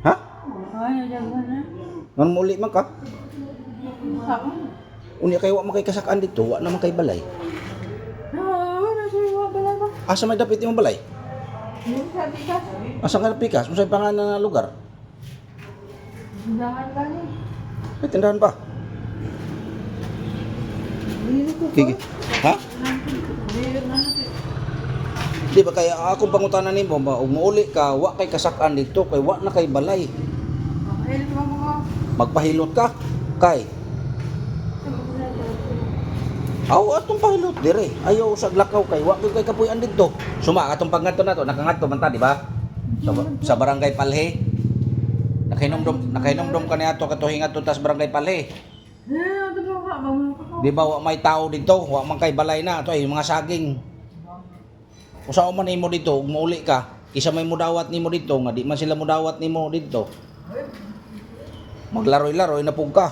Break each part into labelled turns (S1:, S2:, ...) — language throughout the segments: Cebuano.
S1: Ha?
S2: Ay, daghan na.
S1: Ngan muli man ka?
S2: Sama.
S1: Unya kay wa man kay kasakaan dito, wa naman kay balay.
S2: Ah, nasa iyo balay ba?
S1: Asa may dapit imong balay?
S2: Yung sa tikas.
S1: Asa nga pikas? Unsay pangalan nga lugar?
S2: Tindahan ba ni?
S1: May tindahan pa.
S2: Dili ko.
S1: Kiki. Ha?
S2: Dili na natin.
S1: Di ba kaya akong pangutana nimo ba ug muuli ka wa kay kasakaan dito kay wa na kay balay.
S2: Makahilit mo mga.
S1: Magpahilot ka kay aw atong pahilot dire. Ayaw sa lakaw kay wa kay kapuy-an didto. Suma atong pangadto nato, nakangadto man ta, di ba? Sa barangay Palhe. Nakainomdom ka niadto kato hingadto tas barangay Palhe.
S2: Eh, ato ba ka? Bangon ko.
S1: Di ba wa may tao dito, wa man kay balay na ato ay mga saging. Usa man nimo dito ug muuli ka, kisa may mudawat nimo dito nga di man sila mudawat nimo dito. Maglaroy-laroy na pug ka.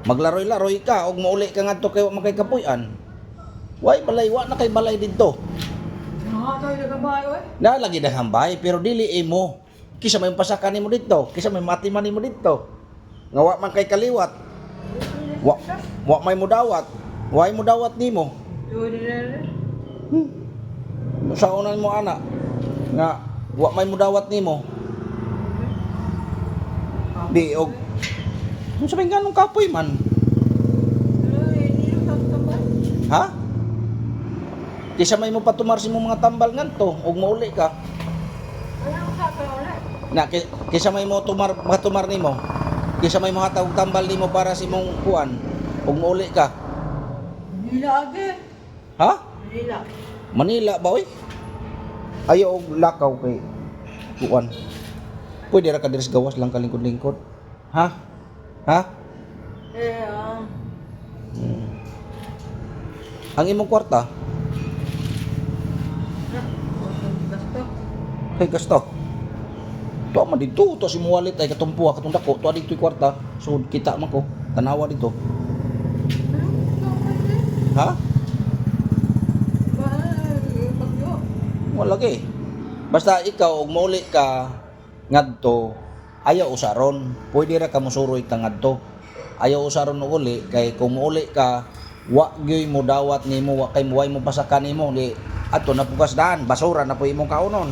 S1: Maglaroy-laroy ka ug muuli ka ngadto kay wa man kay kapuy-an. Way balay, wa na kay balay dito.
S2: Nga tayo nagabay oy.
S1: Na lagi na hambay pero dili imo. Kisa may pasakan nimo dito, kisa may matiman nimo dito. Nga wa man kay kaliwat, wa may mudawat. Way mudawat nimo.
S2: Yo dili.
S1: Sa unan mo ana nga wa may mudawat nimo. Di og unsa may nganong kapoy man?
S2: Ay, dili sa tambal.
S1: Ha? Kisa may mo patumar si mo mga tambal nganto og mauli ka.
S2: Wala ko sa wala.
S1: Na kisa may mo tumar matumar nimo. Kisa may mohatag og tambal nimo para sa imong kuan og mauli ka.
S2: Manila age.
S1: Ha?
S2: Manila.
S1: Manila ba oy? Ayaw og lakaw kay kuan. Pwede ra ka diri sa gawas lang kalingkod-lingkod. Ha? Ha?
S2: Eh, ah.
S1: Ang imong kwarta
S2: Gasto.
S1: kay gasto. Tuwa man dito, to si wallet ay katong puha, katong dako, tuwa dito yung kwarta. So kita man ko, tanawa dito. Ha? Wala kay. Basta ikaw og mauli ka ngadto, ayaw usaron. Pwede ra ka mosuroy ka ngadto. Ayaw usaron og uli kay kung muuli ka wa gyoy mo dawat nimo, wa kay muway mo pasakan nimo di ato na pugas daan, basura na po imong kaunon.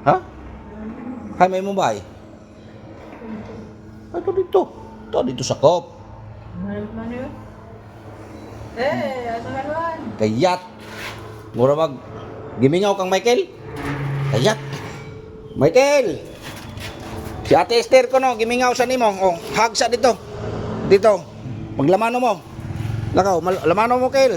S1: Ha? Kay may mo bay? Ato dito. To dito sa kop.
S2: Eh, asa ka naman?
S1: Kayat. Mura mag gimingaw kang Michael. Kayat. Michael. Si Ate Esther ko no, gimingaw sa nimo. Oh, hug sa dito. Dito. Maglamano mo. Lakaw, lamano mo, Kel.